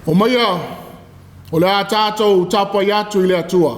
Omaia, o le a tatou tapuai atu i le Atua.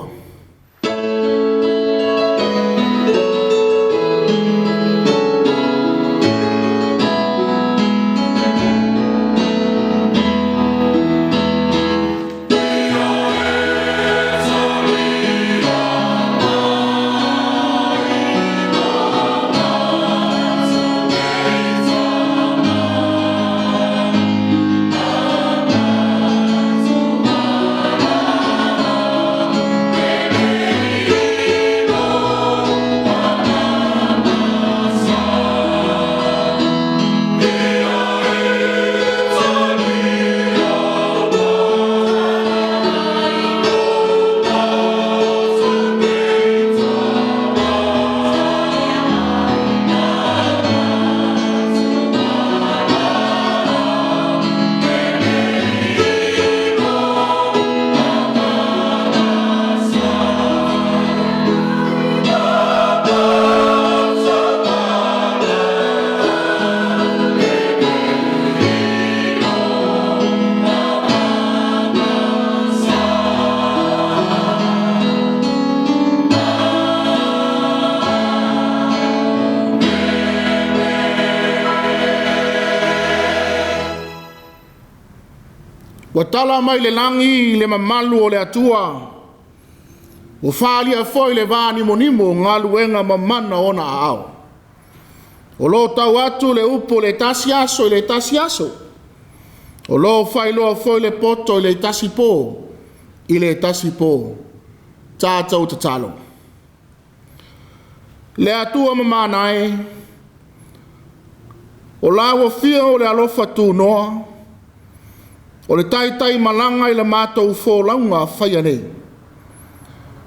Ua tala mai le lagi le mamalu o le Atua, ua faaalia foi le vanimonimo o galuega mamana o ona aao. O lo o tau atu le upu o le tasi aso i le tasi aso, o lo o faailoa foi le poto i le tasi po i le tasi po. Tatou tatalo. Le Atua mamana e, o lau afio o le alofa tunoa, o le taitaimalaga i le matou folauga faia nei.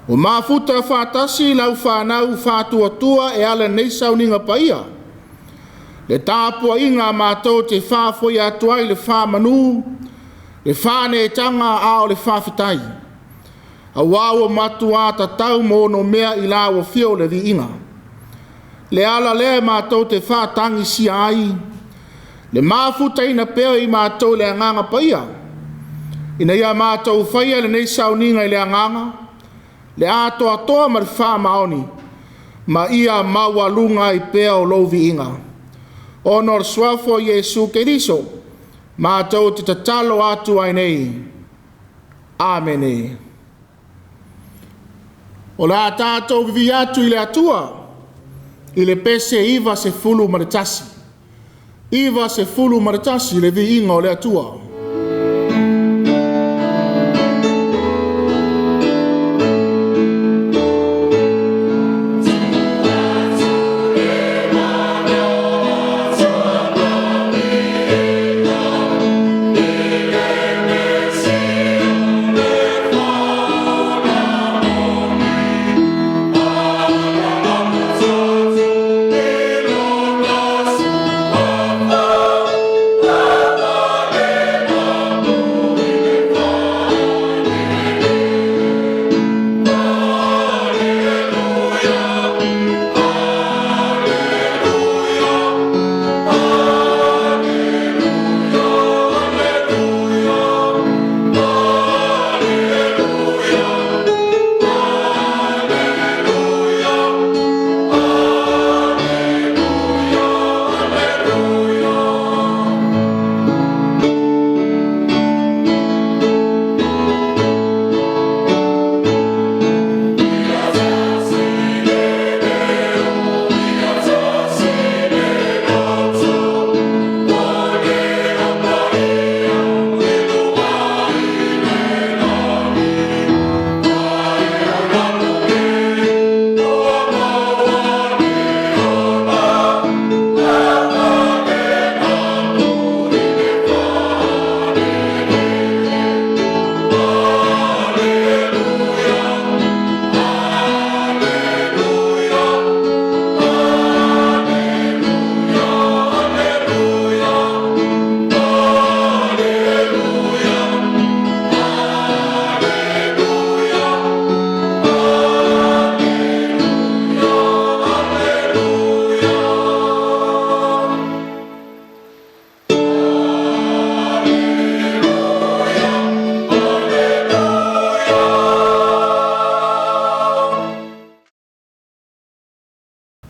Ua mafuta faatasi lau fanau faatuatua e ala nei sauniga paia, le tapuaiga matou te faafoia atu ai le faamanu, le faaneetaga a o le faafetai, aua ua matua tatau ma onomea i lau afio le viiga. Le ala lea matou te faatagisia ai le mafutaina pea o i matou i le Agaga Paia, ina ia matou faia lenei sauniga i le agaga, le atoatoa ma le faamaoni, ma ia maualuga ai pea o lou viiga. Ona o le suafa o Iesu Keriso, matou te tatalo atu ai nei. Amene. O le a tatou vivii atu i le Atua i le pese 91, 91 le viiga o le Atua.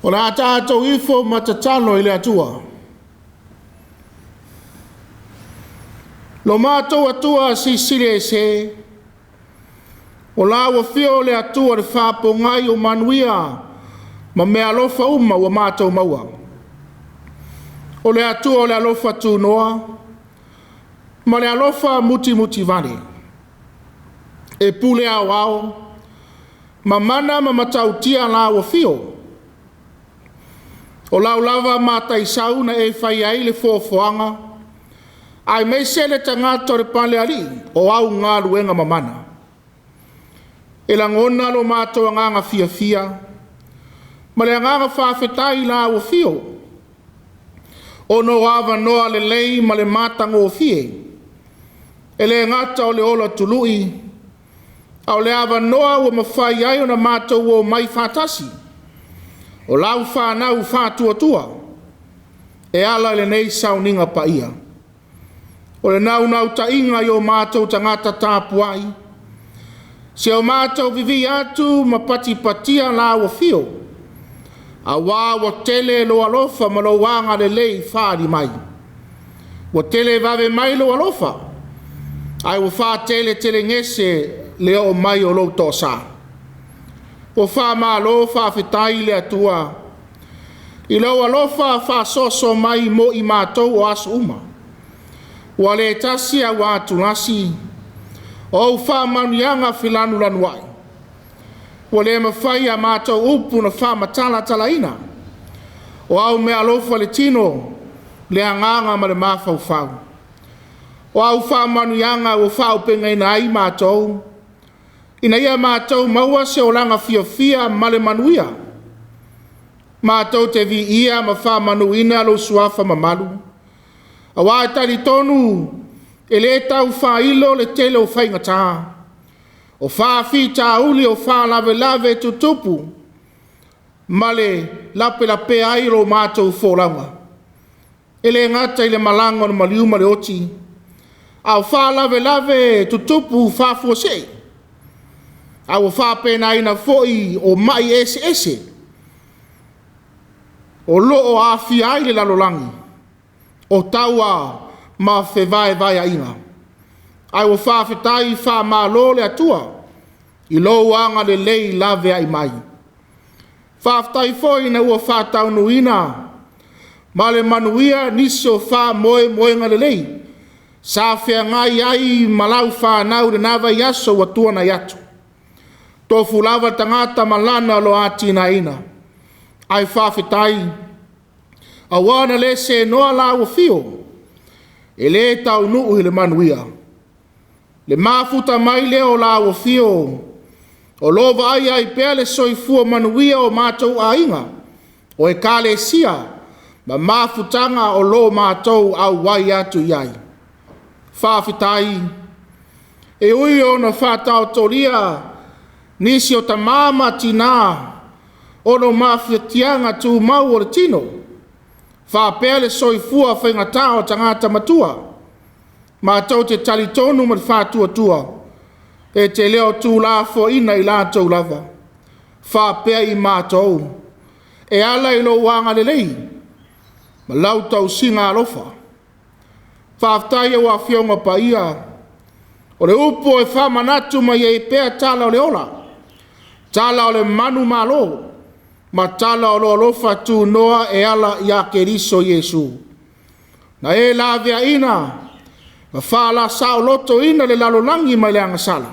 O le a tatou ifo ma tatalo i le Atua. Lo matou Atua silisili ese, o lau afio le Atua le faapogai o manuia ma meaalofa uma ua matou maua. O le Atua o le alofa tunoa ma le alofa mutimutivale, e pule aoao ma mana ma matautia lau afio. O lau lava mataisau na e fai ai le foafoaga, aemaise le tagata o le palealii o au galuega mamana. E lagona lo matou agaga fiafia ma le agaga faafetai i lau afio, ona o avanoa lelei ma le matagofie, e le gata o le ola tului, a o le avanoa ua mafai ai ona matou omai faatasi, o lau fanau faatuatua, e ala i lenei sauniga paia. O le naunautaiga i o matou tagata tapuai, se o matou vivii atu ma patipatia lau afio, aua ua tele lou alofa ma lou agalelei faaali mai. Ua televave mai lou alofa, ae ua faateletelegese le oo mai o lou toasa. Ua faamalo faafetai i le Atua i lou alofa faasoasoa mai mo i matou o aso uma. Ua le tasi ae ua atulasi o au faamanuiaga felanulanuai. Ua le mafai a matou upu na faamatalatalaina. O au meaalofa i le tino, le agaga ma le mafaufau. O au faamanuiaga ua faaauupegaina ai matou, ina ia matou maua se olaga fiafia ma le manuia. Matou te viia ma faamanuina lou suafa mamalu, aua e talitonu e le tau faailo le tele o faigata, o faafitauli o faalavelave tutupu, ma le lapelapea ai o lo matou folauga. E le gata i le malaga o le maliu ma le oti, a o faalavelave tutupu faafuasei, a ua fapenaina foi o mai eseese o lo o aafia ai le lalolagi, o taua ma fevaevaeaiga. Ae ua faafetai faamalo le Atua i lou agalelei laveai mai. Faafetai foi ina ua faataunuuina ma le manuia nisi o faamoemoega lelei sa feagai ai ma lau fanau i lena vaiaso ua tuanai atu. Tofu lava tagata ma lana o lo o atinaeina, ae faafetai aua na le senoa lau afio e le taunuu i le manuia. Le mafuta mai lea o lau afio o lo o vaaia ai pea le soifua manuia o matou aiga, o ekalesia ma mafutaga o lo o matou auai atu i ai. Faafetai, e ui ona faataotolia nisi o tama ma tina ona o mafatiaga tumau o le tino, faapea le soifua faigata o tagata matua, matou te talitonu ma le faatuatua e te le o tuulafoaiina i latou lava, faapea i matou, e ala i lou agalelei ma lau tausiga alofa. Faafetai i lau Afioga Paia, o le upu e faamanatu mai ai pea tala o le ola, tala o le manumalo, ma tala o lo alofa tunoa e ala ia Keriso Iesu. Na e laveaina ma faalasaolotoina le lalolagi mai le agasala.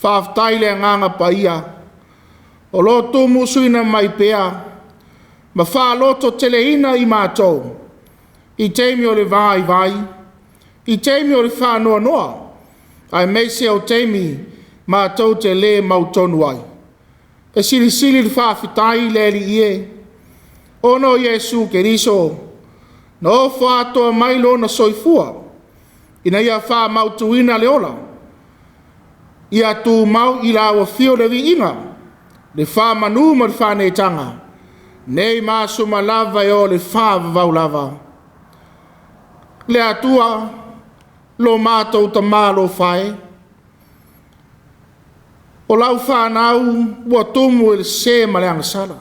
Faafetai le agaga paia o lo o tumusuina mai pea ma faalototeleina i matou i taimi o le vaivai, i taimi o le faanoanoa, aemaise o taimi matou te le mautonu ai. E silisili le faafetai le Alii e, ona o Iesu Keriso na ofo atoa mai lona soifua ina ia faamautuina le ola, ia tumau i lau afio le viiga, le faamanu ma le faaneetaga, nei ma aso uma lava e oo i le faavavau lava. Le Atua, lo matou Tama alofa e, o lau fanau ua tumu i le sese ma le agasala.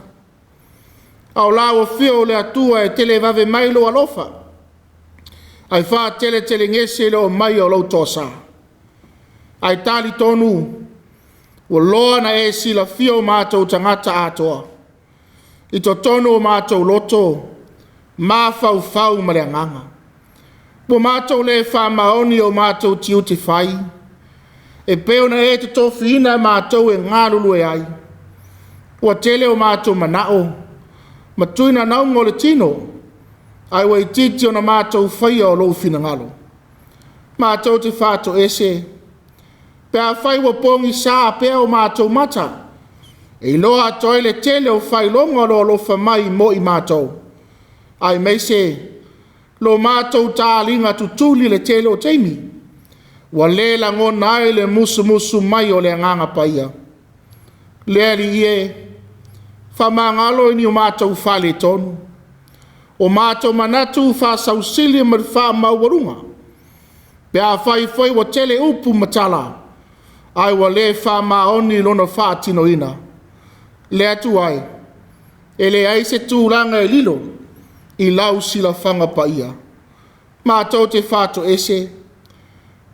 A o lau afio o le Atua e televave mai lou alofa, ae faateletelegese le oo mai o lou toasa. Ae talitonu ua loa na e silafia o matou tagata atoa, i totonu o matou loto, mafaufau ma le agaga. Ua matou le faamaoni o matou tiute fai, e pei ona e totofiina matou e galulue ai. Ua tele o matou manao ma tuinanauga o le tino, ae ua itiiti ona matou faia o lou finagalo. Matou te faatoese, pe afai ua pogisa pea o matou mata, e iloa atu ai le tele o faailoga o lou alofa mai mo i matou, aemaise lo matou taaliga tutuli i le tele o taimi, ua le lagona ai le musumusu mai o le Agaga Paia. Le Alii e, faamagalo i ni o matou faaletonu, o matou manatu faasausili ma le faamaualuga, pe afai foi ua tele upu ma tala, ae ua le faamaoni lona faatinoina. Le Atua e, e leai se tulaga e lilo i lau silafaga paia. Matou te faatoese,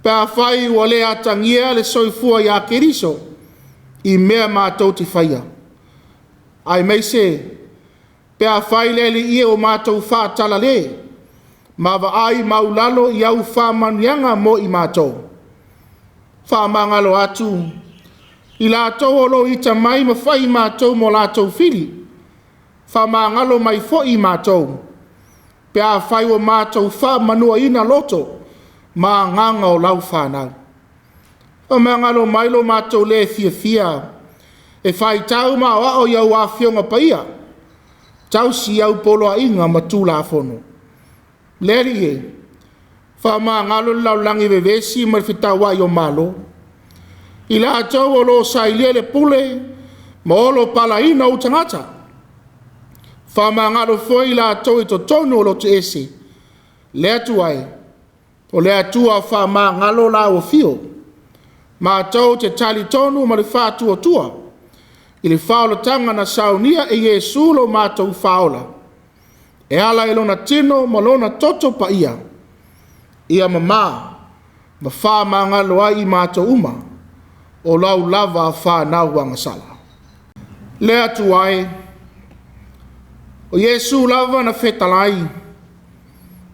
pe afai ua le atagia le soifua ia Keriso i mea matou te faia, aemaise pe afai le Alii e ua matou faatalale ma vaai maulalo i au faamanuiaga mo i matou. Faamagalo atu i latou o lo o ita mai ma fai matou mo latou fili. Faamagalo mai foi i matou, pe afai ua matou faamanuaina loto ma agaga o lau fanau. Faamagalo mai lo matou le fiafia e faitau ma aoao i au afioga paia, tausi au poloaiga ma Tulafono. Le Alii e, faamagalo le lalolagi vevesi ma le fetauai o malo, i latou o lo o sailia le pule ma olopalaina ou tagata. Faamagalo foi i latou i totonu o loto ese. Le Atua e, o le Atua faamagalo lau afio. Matou te talitonu ma le faatuatua i le faaolataga na saunia e Iesu lo matou faaola, e ala i lona tino ma lona toto paia, ia mama ma faamagalo ai i matou uma, o lau lava fanau agasala. Le Atua e, o Iesu lava na fetalai,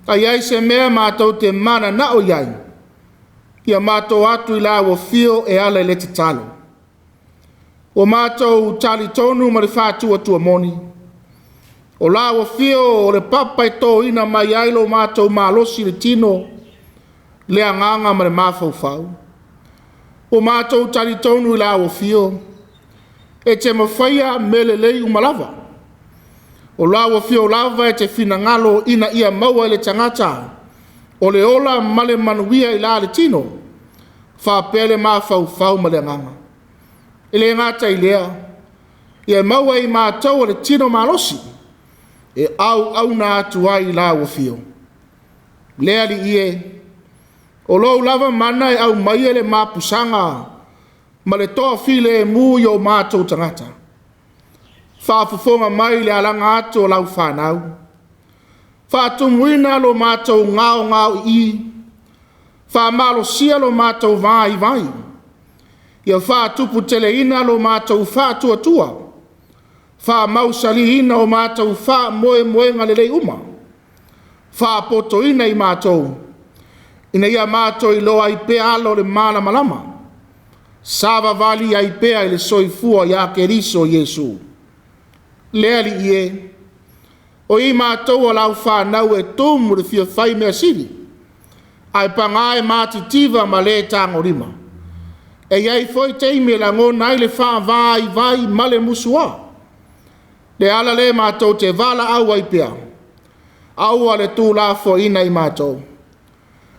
a i ai se mea matou te mananao i ai, ia matou atu i lau afio e ala i le tatalo. Ua matou talitonu ma le faatuatua moni, o lau afio o le papa e toina mai ai lo matou malosi i le tino, le agaga ma le mafaufau. Ua matou talitonu i lau afio, e te mafaia mea lelei uma lava. O lau afio lava e te finagalo ina ia maua e le tagata o le ola ma le manuia i la le tino, faapea le mafaufau ma le agaga. E le gata i lea, ia maua i matou o le tino malosi, e auauna atu ai i lau afio. Le Alii e, o lou lava mana e aumaia le mapusaga ma le toafilemu i o matou tagata. Faafofoga mai le alaga atu o lau fanau. Faatumuina lo matou gaogao i i, faamalosia lo matou vaivai, ia faatuputeleina lo matou faatuatua, faamausaliina o matou faamoemoega lelei uma, faapotoina i matou, ina ia matou iloa ai pea ala o le malamalama, savavali ai pea i le soifua ia Keriso Iesu. Le Alii e, o i matou o lau fanau e tumu le fia fai mea sili, ae paga e matitiva ma le tagolima. E i ai foi taimi e lagona ai le faavaivai ma le musua. Le ala lea matou te valaau ai pea, aua le tuulafoaiina i matou.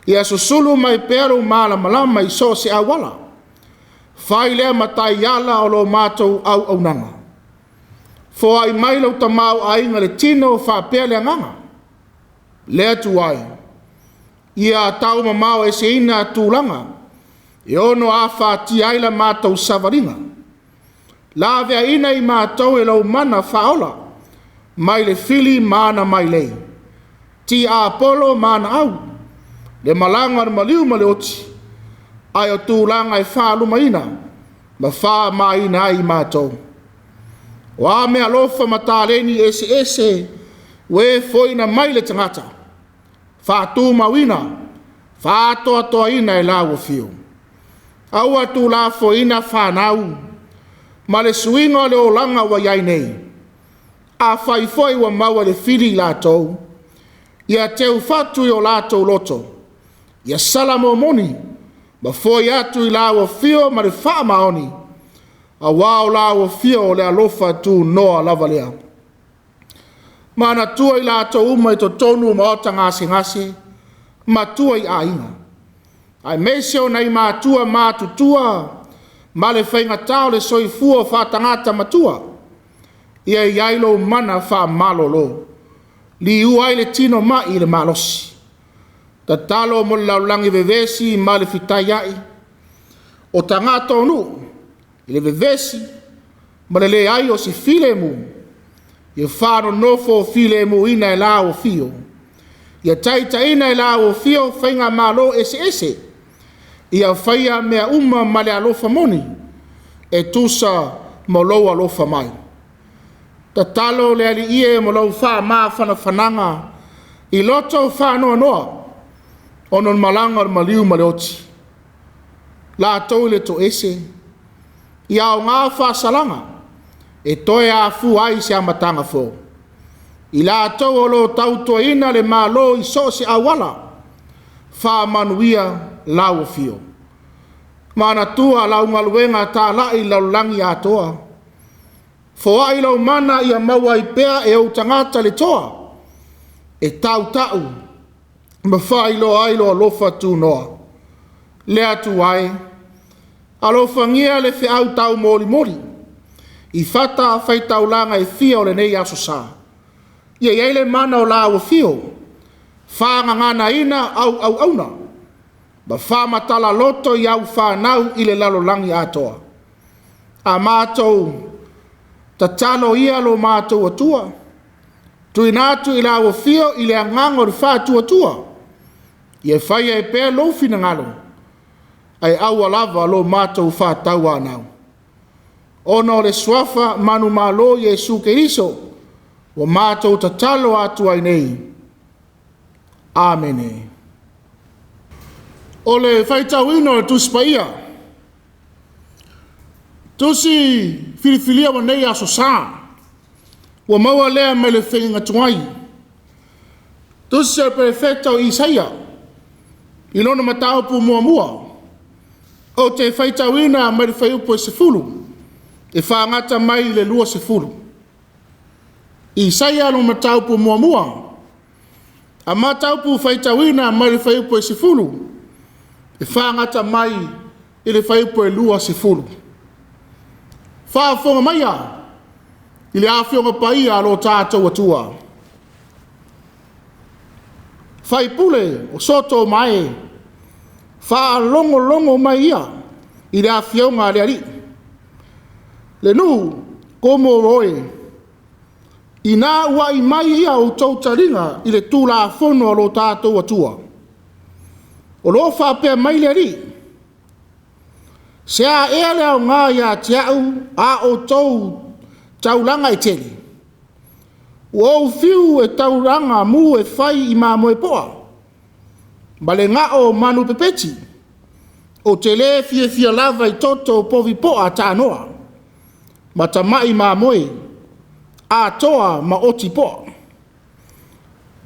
Ia susulu mai pea lou malamalama i so o se auala. Fai lea ma taiala o lo matou auaunaga. Foai mai lou tamaoaiga i le tino faapea le agaga. Le Atua e, ia taumamao eseina tulaga e ono afatia ai la matou savaliga. Laveaina i matou e lou mana faaola. mai le fili ma ana mailei, tiapolo ma ana au, le malaga o le maliu ma le oti, ae o tulaga e faalumaina ma faamaina ai i matou. O a meaalofa ma taleni eseese ua e foaiina mai le tagata, faatumauina, faaatoatoaina e lau afio. Aua tuulafoaiina fanau ma le suiga o le olaga ua i ai nei. Afai foi ua maua e le fili i latou, ia teufatu i o latou loto, ia sala momoni ma foi atu i lau afio ma le faamaoni, aua o lau afio o le alofa tunoa lava lea. Manatua i latou uma i totonu o maota gasegase, matua i aiga, aemaise o nai matua matutua ma le faigata o le soifua faatagata matua. Ia i ai lou mana faamalolo, liua ai le tino mai i le malosi. Tatalo mo le lalolagi vevesi ma le fetaiai o tagata o nuu i le vevesi ma le leai o se filemu, ia faanonofo filemuina e lau afio, ia taitaiina e lau afio faigamalo eseese, ia faia mea uma ma le alofa moni e tusa ma lou alofa mai. Tatalo le Alii e mo lou faamafanafanaga i loto faanoanoa ona o le malaga o le maliu ma le oti. Latou e le toese, ia aoga faasalaga e toe afua ai se amataga fou. I latou o lo o tautuaina le Malo i so o se auala, faamanuia lau afio. Manatua lau galuega talai i le lalolagi atoa. Foai lou mana ia maua ai pea e ou tagata le toa, e tautau ma faailoa ai lou alofa tunoa. Le Atua e, alofagia le feau taumolimoli i fata faitaulaga e fia o lenei aso sa. Ia i ai le mana o lau afio, faagaganaina au auauna, ma faamatala loto i au fanau i le lalolagi atoa. A matou tatalo ia lo matou Atua, tuuina atu i lau afio i le agaga o le faatuatua, ia faia ai pea lou finagalo, ae aua lava lo matou faatauanau. Ona o le suafa manumalo Iesu Keriso, ua matou tatalo atu ai nei. Amene. O le faitauina o le Tusi Paia, tusi filifilia o lenei Aso Sa, ua maua lea mai le faiga tuai. Tusi a le Perofeta o Isaia i lona mataupu muamua, ou te faitauina mai le fuaiupu e 10, e faagata mai i le 20. Isaia lona mataupu muamua, a mataupu faitauina mai le fuaiupu e 10, e faagata mai i le fuaiupu e 20. Faafofoga maia i le Afioga Paia a lo tatou Atua. Faipule o Soto ma e, faalogologo mai ia i le afioga a le Alii. Le nuu komo oe, ina ua mai ia outou taliga i le Tulafono a lo tatou Atua. O lo o faapea mai le Alii, se a ea le aoga ia te au a outou taulaga e tele? Ua ou fiu e taulaga mu e fai i mamoe poa, ma le gao o manu pepeti. Ou te le fiafia lava i toto o povi poa tanoa, ma tamai mamoe, atoa ma oti poa.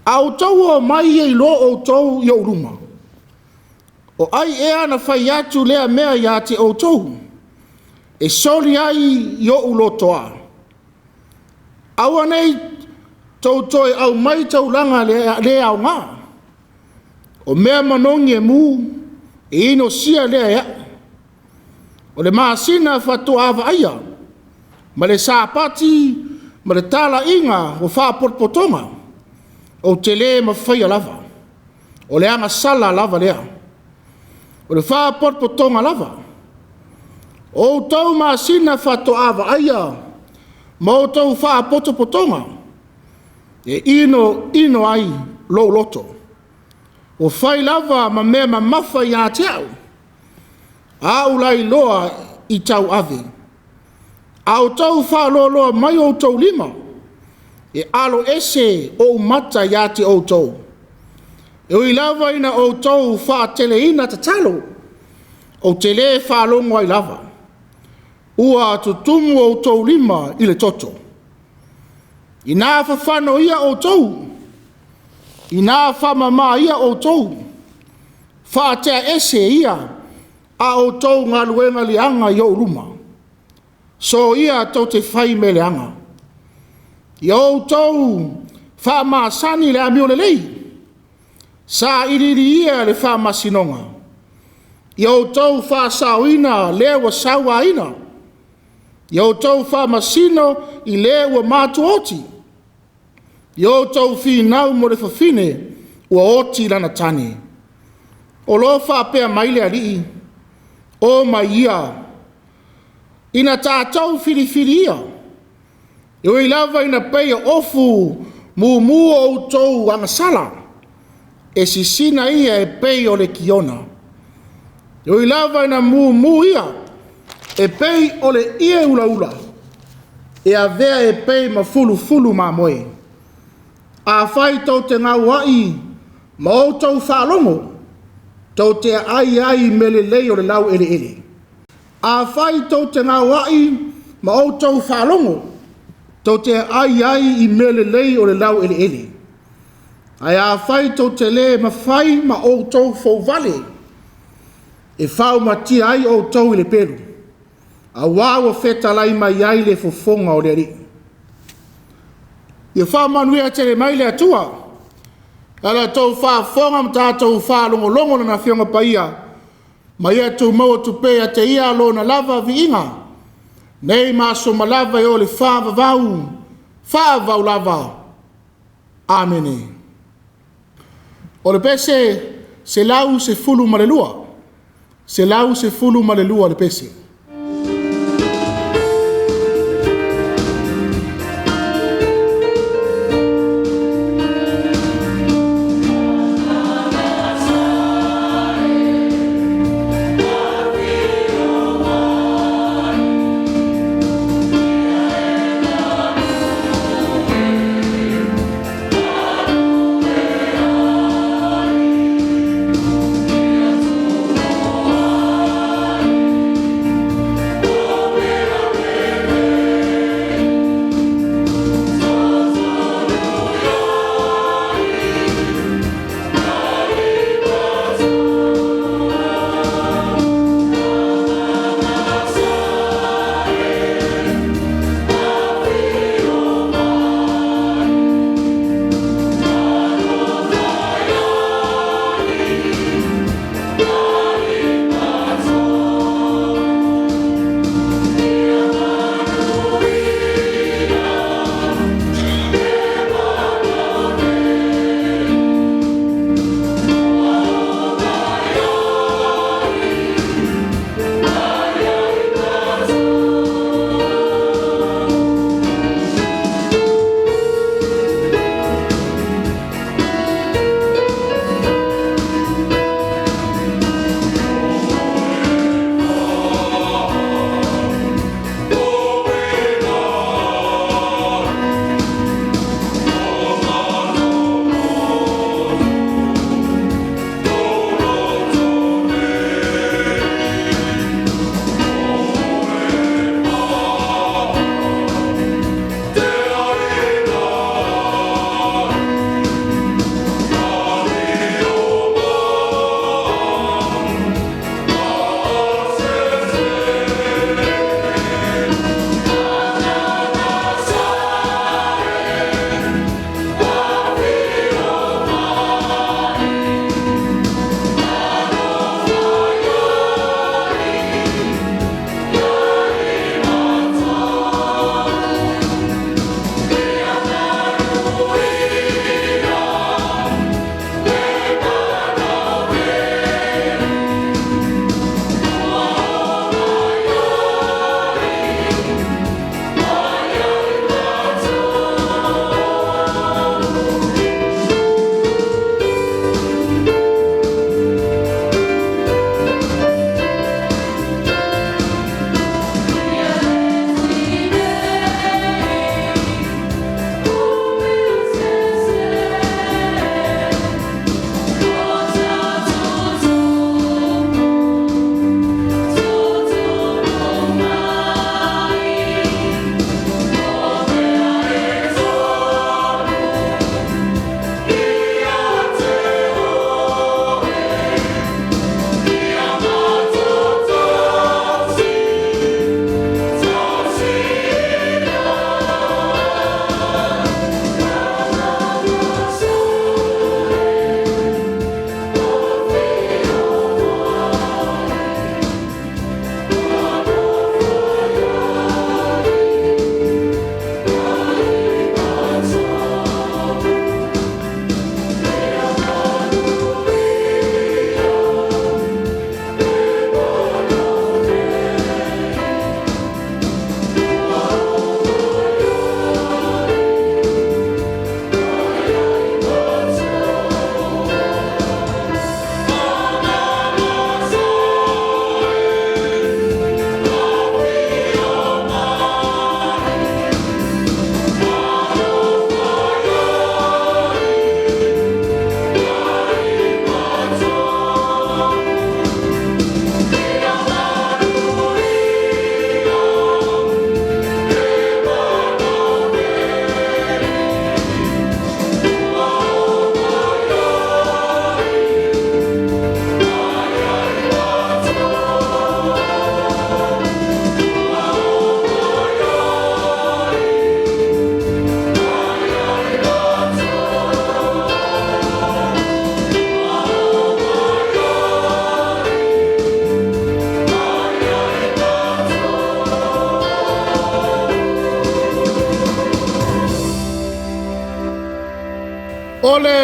A outou o mai e iloa outou i ou luma, o ai ea na fai atu lea mea ia te outou, e soli ai i ou lotoa? Aua ne i tou toe aumai taulaga le aoga, o mea manogi e mu, e inosia lea e au. O le masina faatoa vaaia, ma le Sapati ma le talaiga o faapotopotoga, ou te le mafaia lava. O le agasala lava lea. O le faapotopotoga lava. O outou masina faatoa vaaia ma outou faapotopotoga, E ino ino ai lou loto. Ua fai lava ma mea mamafa ia te au, a ou lailoa i tauave. A outou faaloaloa mai outou lima, e alo ese ou mata ia te outou. E ui lava ina outou faateleina tatalo, ou te le faalogo ai lava. Ua tutumu outou lima i le toto. Ina fafano ia outou, ina faamama ia outou, faatea ese ia a outou galuega leaga i ou luma. So ia tou te fai mea leaga. Ia outou faamasani le amio lelei, sa iliili ia le faamasinoga. Ia outou faasaoina le ua sauaina. Ia outou faamasino i le ua matuaoti. Ia outou finau mo le fafine ua oti lana tane. O lo o faapea mai le Alii, o mai ia, ina tatou filifili ia, e ui lava ina pei o ofu mumu o outou agasala, e sisina ia e pei o le kiona. E ui lava ina mumu ia e pei o le ie ulaula, e avea e pei ma fulufulu mamoe. A fai tou te gauai ma outou faalogo, tou te ai ai i mea lelei o le laueleele. A fai tou te gauai ma outou faalogo, tou te ai ai i mea lelei o le laueleele. Ae a fai tou te le mafai ma outou fouvale, e faumatia ai outou i le pelu, auā ua fetalai mai ai le fofoga o le Alii. Ia faamanuia tele mai le Atua i la outou faafofoga ma tatou faalogologo i Lana Afioga Paia, ma ia tumau atu pea ia te Ia Lona lava viiga, nei ma aso uma lava e oo i le faavavau, faavavau lava. Amene. O le pese 112, 112 le pese.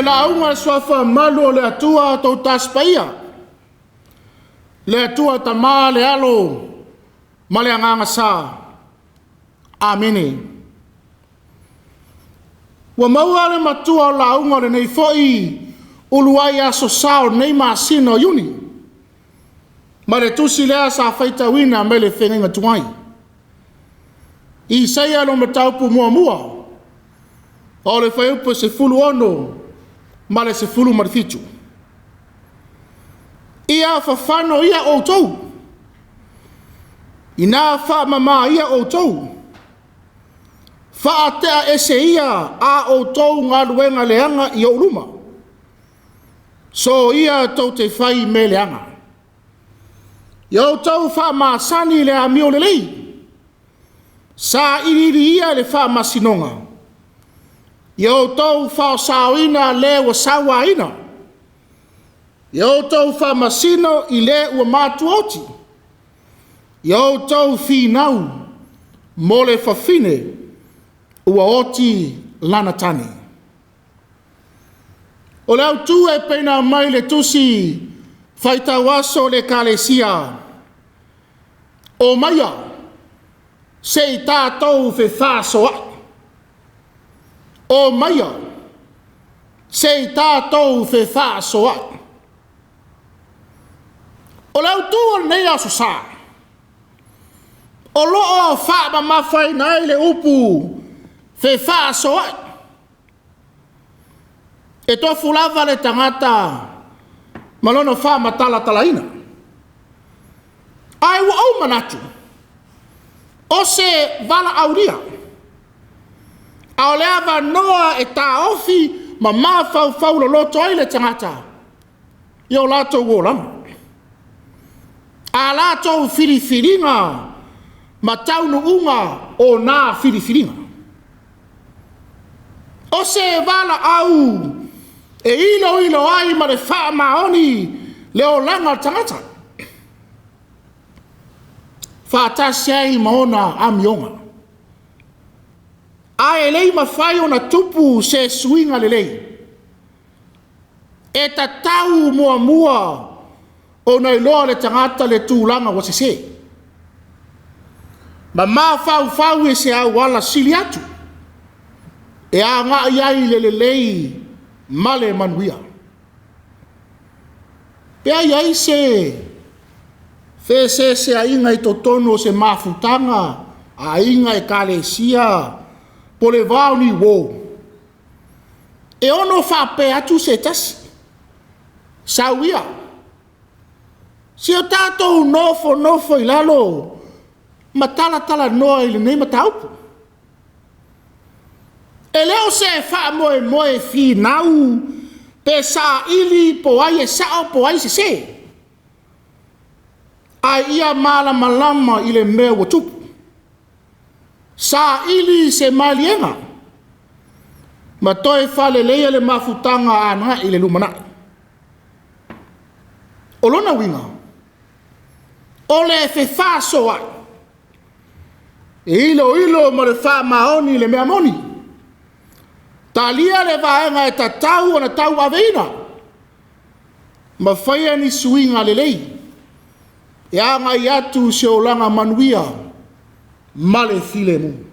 lauga le suafa malu o le Atua tou Tasi Paia, le Atua Tama, le Alo ma le Agaga Sa. Amene. Ua maua le matua o lauga o lenei foi uluai aso sa o lenei masina o Iuni, ma le tusi lea sa faitauina mai le feagaiga tuai. Isaia lona mataupu muamua, o le fuaiupu e 16 ma le 17. Ia fafano ia outou, ina faamama ia outou, faatea ese ia a outou galuega leaga i ou luma, soia tou te fai mea leaga. Ia outou faamasani i le amio lelei, sailiili ia le faamasinoga, ia outou faosaoina le ua sauaina, ia outou faamasino i le ua matuaoti, ia outou finau mo le fafine ua oti lana tane. O le autu e pei ona aumai i le tusi faitau aso o le Ekalesia, omaia se i tatou fefaasoaai. Omaia se i tatou fefaasoaai. O le autu o lenei aso sa, o lo o faamamafaina ai le upu fefaasoaai. E tofu lava le tagata ma lona faamatalatalaina. Ae ua ou manatu, o se valaaulia, a o le avanoa e taofi ma mafaufau loloto ai le tagata i o latou olaga, a latou filifiliga ma taunuuga o na filifiliga. O se valaau e iloilo ai ma le faamaoni le olaga o le tagata, faatasi ai ma ona amioga. Ae le i mafai ona tupu se suiga lelei, e tatau muamua ona iloa le tagata le tulaga ua sese, ma mafaufau i se auala sili atu e agai ai i le lelei ma le manuia. Pe i ai se feseseaiga i totonu o se mafutaga, aiga, ekalesia, po o le va o ni uo, e ono faapea atu se tasi, sau ia, se i o tatou nofonofo i lalo ma talatalanoa i lenei mataupu. E le o se faamoemoe finau pe saili po o ai e sao po o ai e sese, a ia malamalama i le mea ua tupu. Saili se maliega ma toe faaleleia le mafutaga agai i le lumanai. O lona uiga, o le fefaasoaai, e iloilo ma le faamaoni le mea moni, talia le vaega e tatau ona tauaveina, ma faia ni suiga lelei e agai atu se olaga manuia ma le filemu.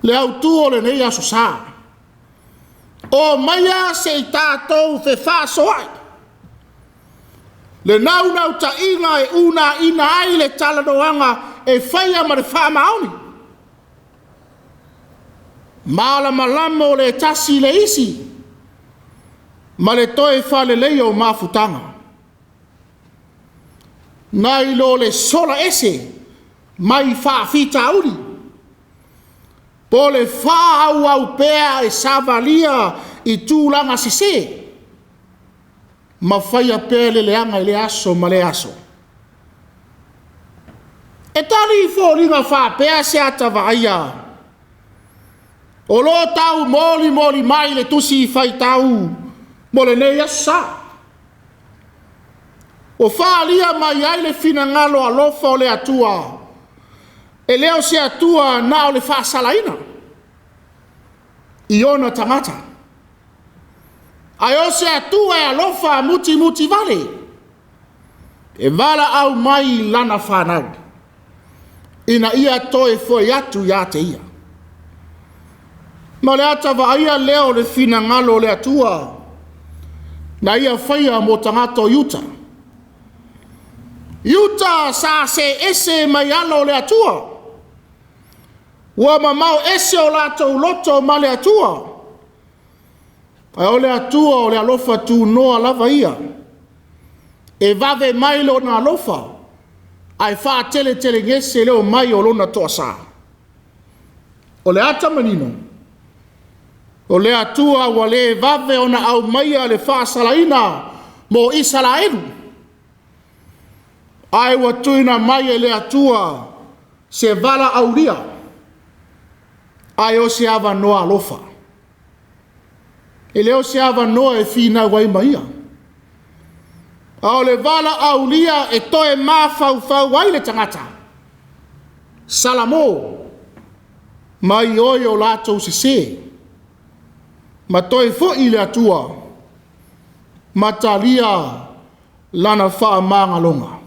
Le autu o lenei aso sa, omaia se i tatou fefaasoaai, le naunautaiga e unaina ai le talanoaga e faia ma le faamaoni, malamalama o le tasi le isi, ma le toe faaleleia o mafutaga, nai lo le sola ese mai faafitauli, po o le faaauau pea e savalia i tulaga sese, ma faia pea le leaga i lea aso ma lea aso. E tali foliga faapea se ata vaaia, o lo o tau molimoli mai le tusi faitau mo lenei aso sa. Ua faaalia mai ai le finagalo alofa o le Atua, e le o se Atua na o le faasalaina i ona tagata. Ae o se Atua e alofa mutimutivale, e valaau mai i lana fanau, ina ia toe foi atu ia te ia. Ma o le ata vaaia lea o le finagalo o le Atua, na ia faia mo tagata o Iuta. Iuta sa se ese mai alo o le Atua, ua mamao ese o latou loto ma le Atua. Ae o le Atua o le alofa tunoa lava ia, e vave mai lona alofa, ae faateletelegese le omai o lona toasa. O le ata manino, o le Atua ua le vave ona aumaia le faasalaina mo Isaraelu, ae ua tuuina mai e le Atua se valaaulia, ae o se avanoa alofa. E le o se avanoa e finau ai ma ia, a o le valaaulia e toe mafaufau ai le tagata, Salamo, mai oe o latou sese, ma toe foi i le Atua, ma talia lana faamagaloga.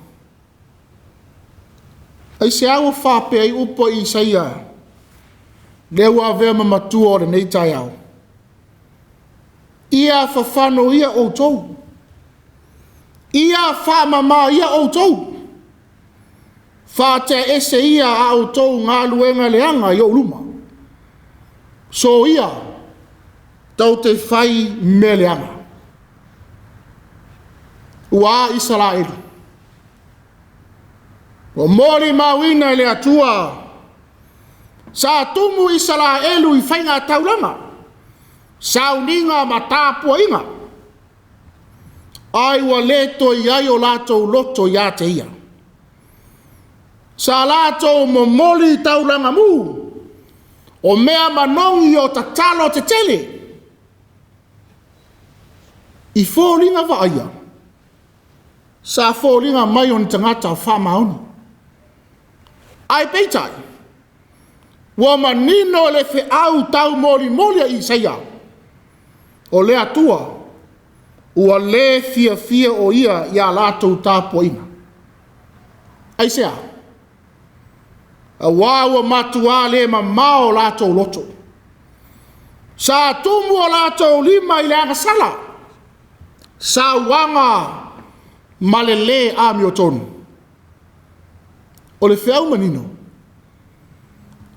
Aisea ua faapea ai upu a Isaia, lea ua avea ma matua o lenei taeao? Ia fafano ia outou, ia faamama ia outou, faatea ese ia a outou galuega leaga i ou luma. Soia tou te fai mea leaga. Ua a Isaraelu? Ua molimauina e le Atua, sa tumu Isaraelu i faiga taulaga, sauniga ma tapuaiga, ai ua le toe i ai o latou loto ia te ia. Sa latou momoli taulaga mu, o mea manogi o tatalo tetele, i foliga vaaia, sa foliga mai o ni tagata faamaoni. Ae peitai, ua manino le feau taumolimoli a Isaia, o le Atua ua le fiafia o ia ia latou tapuaiga. Aisea? Aua ua matua le mamao latou loto. Sa tumu o latou lima i le agasala, sauaga ma le lē amiotonu. O le feau manino,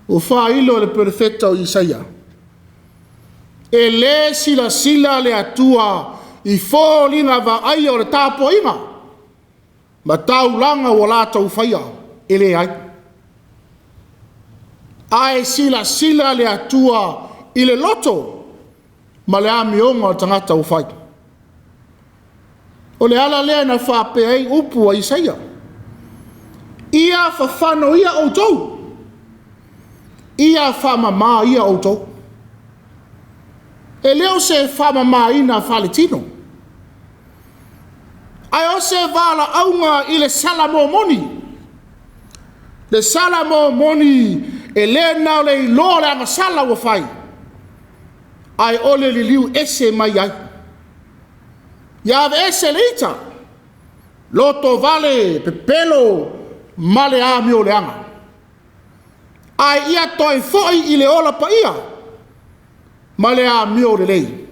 ua faailo e le perofeta o Isaia, e le silasila le Atua i foliga vaaia o le tapuaiga ma taulaga ua latou faia, e leai. Ae silasila le Atua i le loto ma le amioga o le tagata ua fai. O le ala lea na faapea ai upu a Isaia, ia fafano ia outou, ia faamama ia outou. E le o se faamamaina faaletino, ae o se valaauga i le sala momoni. Le sala momoni e le na o le iloa o le agasala ua fai, ae o le liliu ese mai ai. Ia aveese le ita, loto vale, pepelo ma le amio leaga, ae ia toe foi i le ola paia ma le amio lelei.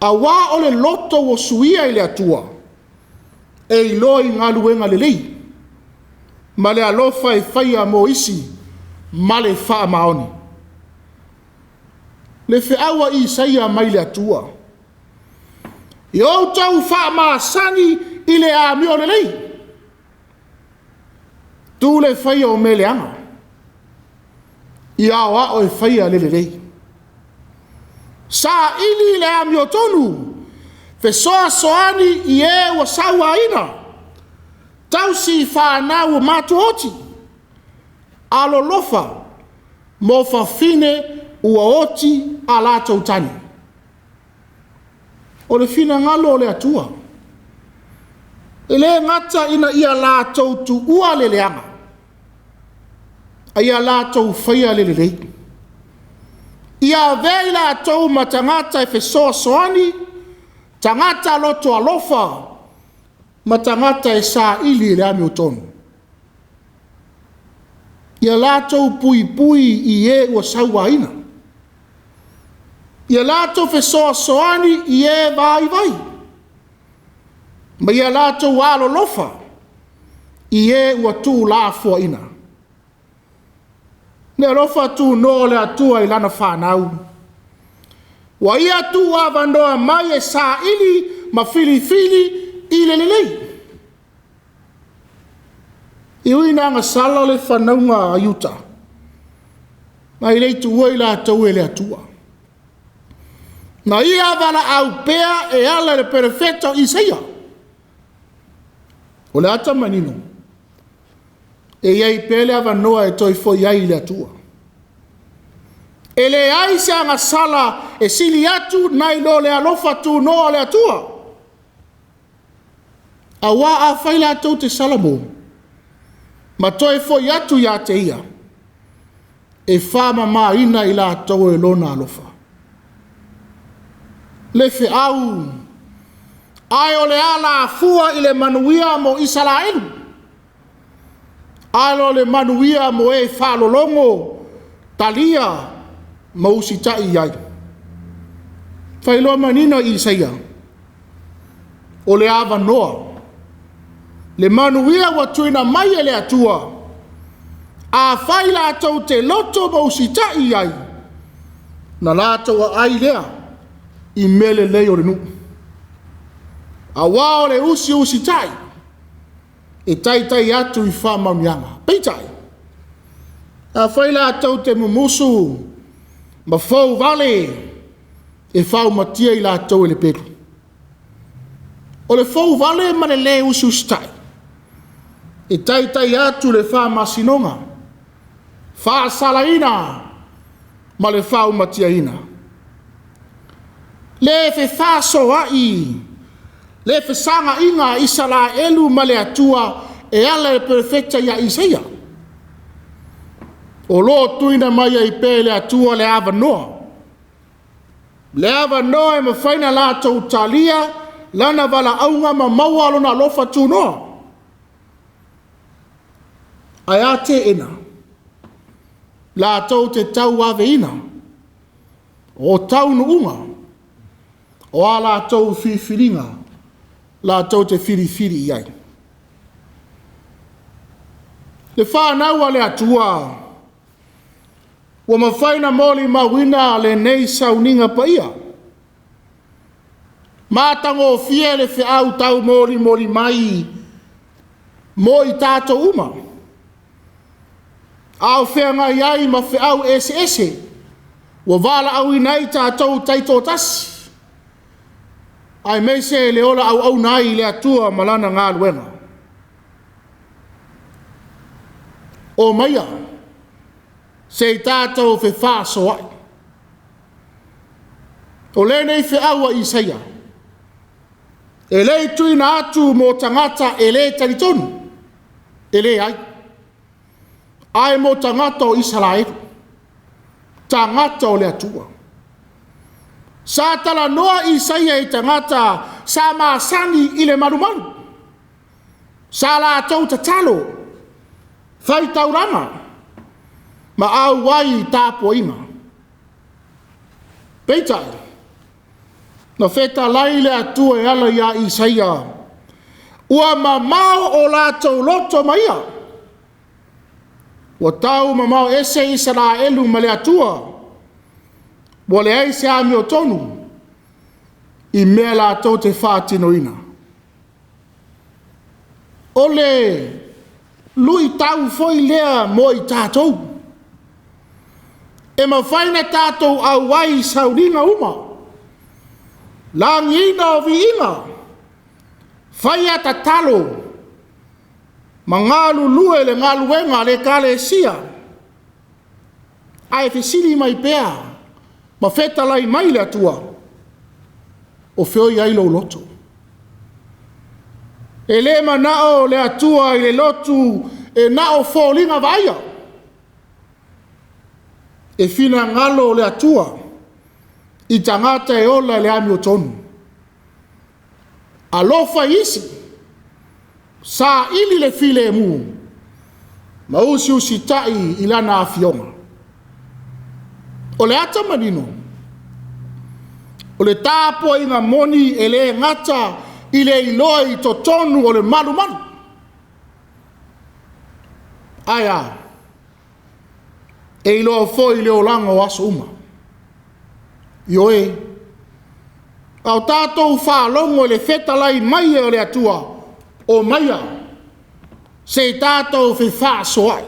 Aua o le loto ua suia i le Atua, e iloa i galuega lelei, ma le alofa e faia mo isi, ma le faamaoni. Le feau a Isaia mai le Atua, ia outou faamasani i le amio lelei, tu le faia o mea leaga, ia aoao e faia le lelei. Saili le amiotonu, fesoasoani i e ua sauaina, tausi fanau o matuaoti, alolofa mo fafine ua oti a latou tane. O le finagalo o le Atua, e le gata ina ia latou tuua le leaga, a ia latou faia le lelei. Ia avea i latou ma tagata e fesoasoani, tagata loto alofa, ma tagata e saili i le amiotonu. Ia latou puipui i e ua sauaina. Ia latou fesoasoani i e vaivai. Ma ia latou alolofa i e ua tuulafoaiina. Le alofa tunoa o le Atua i lana fanau. Ua ia tuuavanoa mai e saili ma filifili i le lelei. E ui ina agasala le fanauga a Iuta, ae le i tuua i latou e le Atua. Na ia valaau pea e ala i le perofeta o Isaia. O le ata manino, e i ai pea le avanoa e toe foi ai i le Atua. E leai se agasala e sili atu nai lo le alofa tunoa o le Atua. Aua afai latou te salamo, ma toe foi atu ia te ia, e faamamaina i latou e lona alofa. Le feau, ae o le alafua i le manuia mo Isaraelu, ae o le manuia mo e faalologo, talia ma usitai i ai. Failoa manino Isaia, o le avanoa, le manuia ua tuuina mai e le Atua, afai latou te loto ma usitai i ai, na latou aai lea i mea lelei o le nuu. Aua o le usiusitai e taitai atu i faamanuiaga. Peitai, afai latou te mumusu ma fouvale, e faumatia i latou e le pelu. O le fouvale ma le le usiusitai, e taitai atu le faamasinoga, faasalaina ma le faumatiaina. Le fefasoai, le fesagaina a Isaraelu ma le Atua e ala i le perofeta ia Isaia. O lo o tuuina mai ai pea e le Atua le avanoa. Le avanoa e mafai ona latou talia lana valaauga ma maua lona alofa tunoa. Ae a teena, latou te tauaveina o taunuuga o a latou filifiliga latou te filifili i ai. Le fanau a le Atua, ua mafai ona molimauina lenei sauniga paia. Matagofie le feau taumolimoli mai mo i tatou uma. A o feagai ai ma feau eseese ua valaauina ai tatou taitoatasi, aemaise le ola auauna ai i le Atua ma lana galuega. O maia, se i tatou fefasoai. O lenei feau a Isaia, e le i tuuina atu mo tagata e le talitonu, e leai, ae mo tagata o Isaraelu, tagata o le Atua. Sa talanoa Isaia i tagata sa masani i le malumalu, sa latou tatalo, faitaulaga, ma auai i tapuaiga. Peitai, na fetalai le Atua e ala ia Isaia, ua mamao o latou loto ma ia, ua tau mamao ese Isaraelu ma le Atua, ua leai se amiotonu i mea latou te faatinoina. O le luitau foi lea mo i tatou, e mafai ona tatou auai i sauniga uma, lagiina o viiga, faia tatalo, ma galulue le galuega a le Ekalesia, ae fesili mai pea ma fetalai mai le Atua, o fea o i ai lou loto? E le manao le Atua i le lotu e na o foliga vaaia. E finagalo o le Atua i tagata e ola i le amiotonu. Alofa i isi, saili le filemu, ma usiusitai i lana afioga. O le ata manino, o le tapuaiga moni e le gata i le iloa i totonu o le malumalu. Ae a, e iloa foi i le olaga o aso uma. Ioe, a o tatou faalogo i le fetalai mai e o le Atua, o maia, se i tatou fefaasoaai.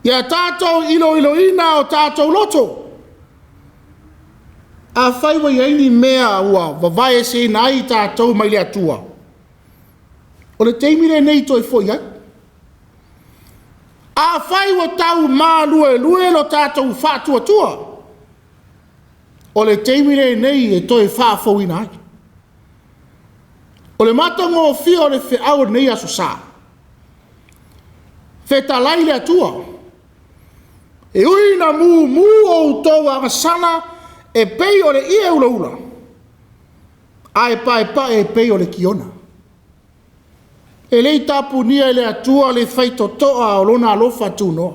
Ia tatou iloiloina o tatou loto. Afai ua i ai ni mea ua vavaeseina ai tatou mai le Atua, o le taimi lenei toe foi ai. Afai ua tau maluelue lo tatou faatuatua, o le taimi lenei e toe faafouina ai. O le matagofie o le feau o lenei aso sa, fetalai le Atua, e ui ina mumu outou agasala e pei o le ie ulaula, ae paepae e pei o le kiona. E le i tapunia e le Atua le faitotoa o lona alofa tunoa.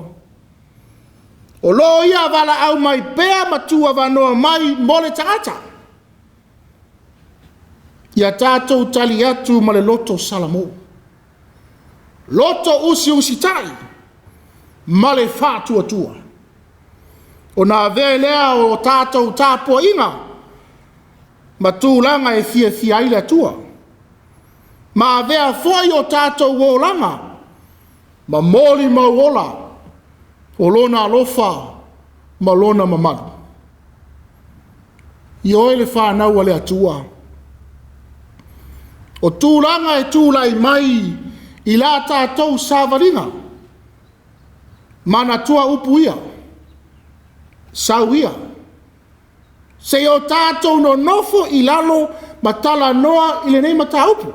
O lo ia valaau mai pea ma tuavanoa mai mo le tagata. Ia tatou tali atu ma le loto Salamo. Loto usiusitai ma le faatuatua. Ona avea lea o tatou tapuaiga ma tulaga e fiafia ai le Atua. Ma avea foi o tatou olaga ma molimau ola o lona alofa ma lona mamalu. Ioe le whanau a le Atua. O tulaga e tūlai mai i la tātou savaliga. Manatua upu ia. Sau ia. Se i o tātou nonofo i lalo ma talanoa i lenei mataupu.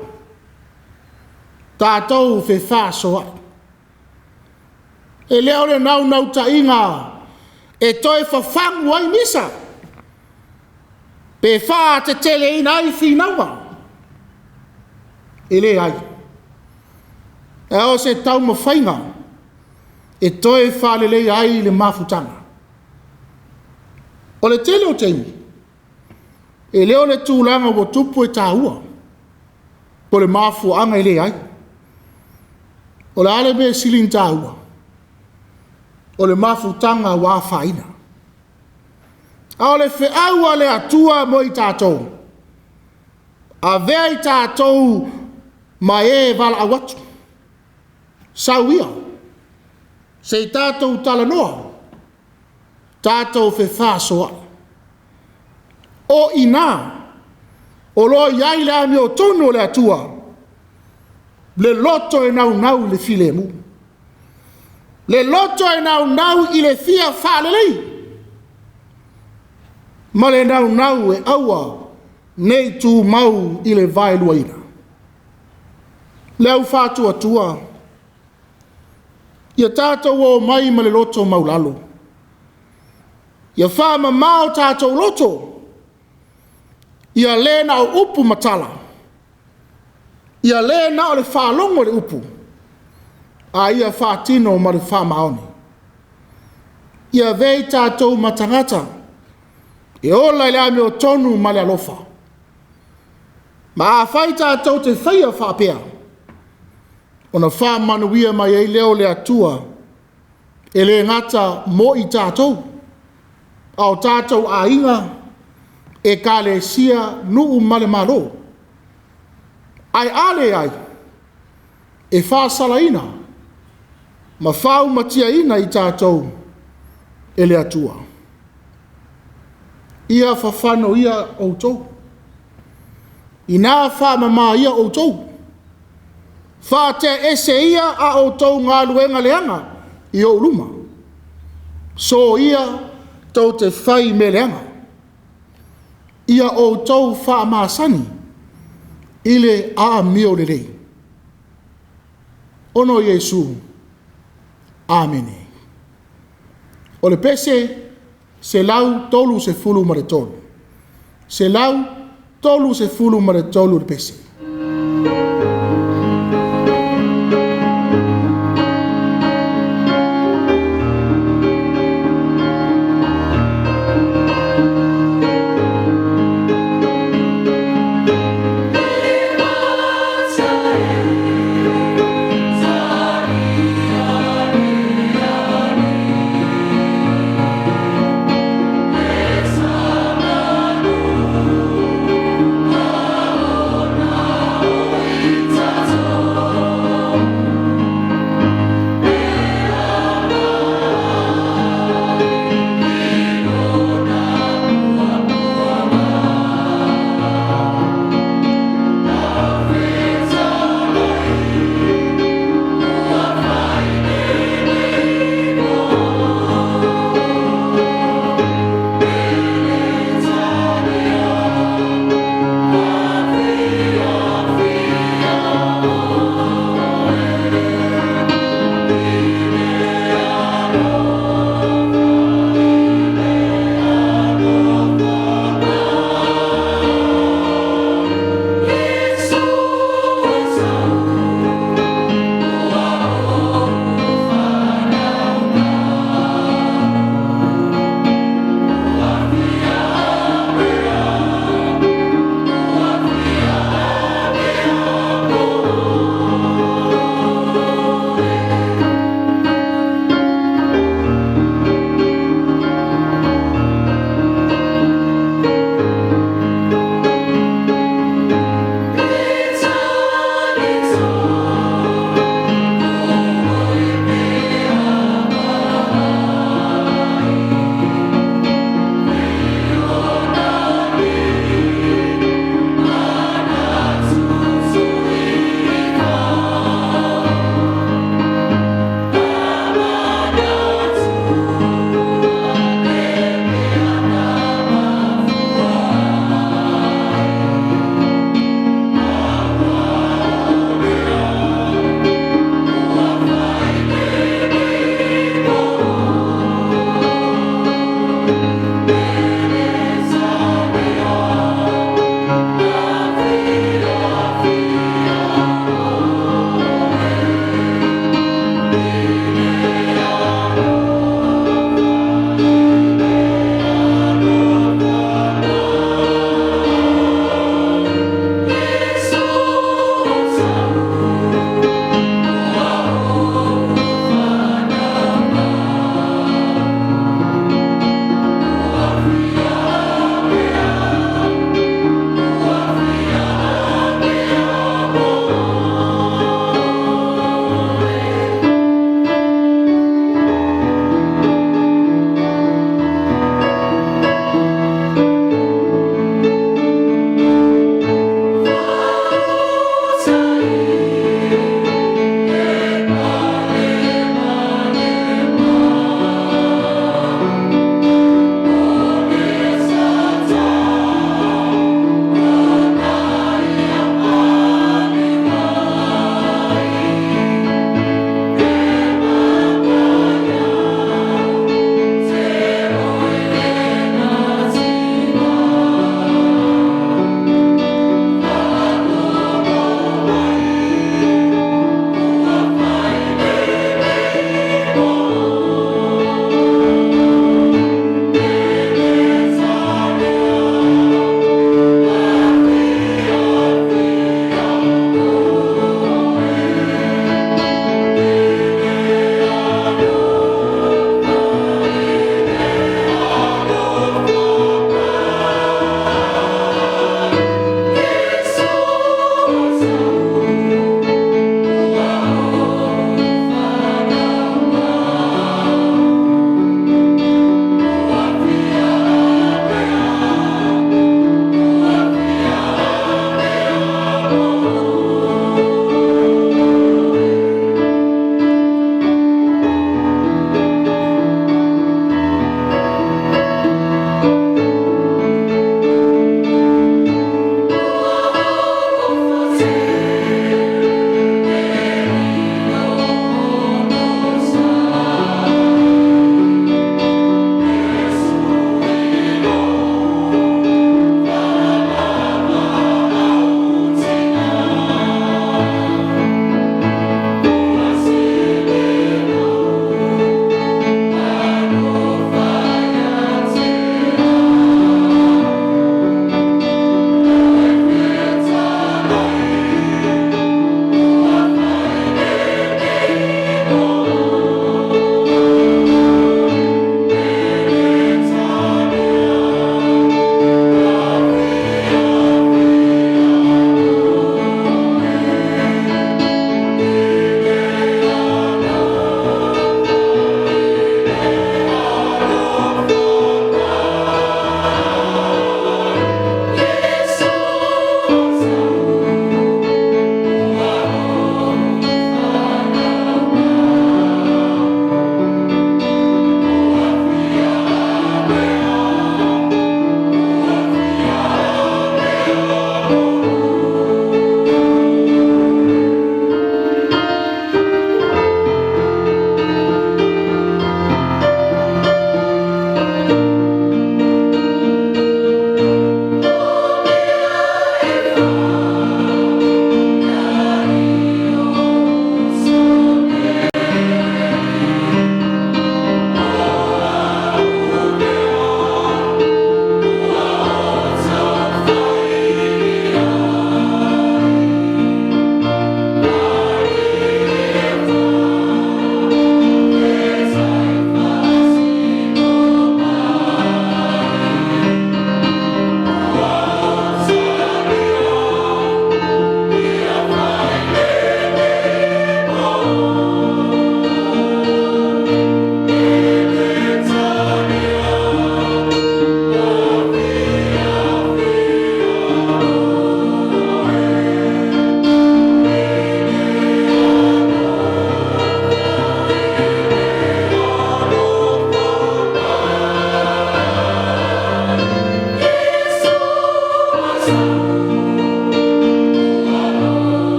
Tātou fefaasoaai. E leo le naunautaiga e toe fafagu ai misa. Pe faateteleina ai finauga. E le ai. E o se taumafaiga e toe faaleleia ai le mafutaga. O le tele o taimi, e leo le tulaga ua tupu e tāua. Po le mafuaaga e le ai. O le ale mea sili ni tāua. O le mafutaga ua afaina. A o le feau a le Atua mo i tātou. Avea i tātou ma e valaau atu. Sau ia. Se i tātou talanoa. Tātou fefaasoaai. O ina. O loa iai le amiotonu o le Atua. Le loto e naunau i le filemu. Le loto e naunau i le fia faalelei. Ma le naunau e aua nei tumau i le vaeluaina. Le au faatuatua. Ia tātou o mai ma le loto maulalo. Ia whaamamao tātou loto. Ia le na o upu matala. Ia le na o le whaalongo le upu. A ia whaatino ma le whaamaoni. Ia vei tātou matangata. E ola i le amiotonu ma le alofa. Ma a whai tātou te whaia whaapea. Ona whaamanuia mai ai leo le Atua. E le ngata mo i tātou. A o tātou aiga e kalesia nuu ma le malo. Ai ale ai e whaasalaina ma whaumatiaina i tātou e le Atua. Ia whawhano ia outou. Ina whaamama ia outou. Whaatea ese ia a outou ngā luenga leanga i o uluma. So ia tau te whai me leanga. Ia outou whaamasani i le aamio lelei. Ono Iesu. Amene. O le pese, 133. 133 le pese.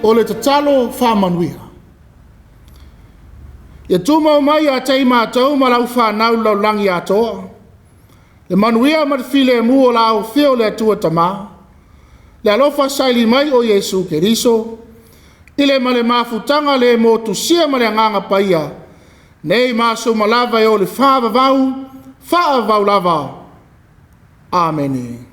O le tatalo faamanuia. Ia tumau mai ia te i matou ma lau fanau i le lalolagi atoa, le manuia ma le filemu o le a afio le Atua Tama, le alofa saili mai o Iesu Keriso, i le ma le mafutaga le motusia ma le Agaga Paia, nei ma aso uma lava e oo i le faavavau, faavavau lava. Amene.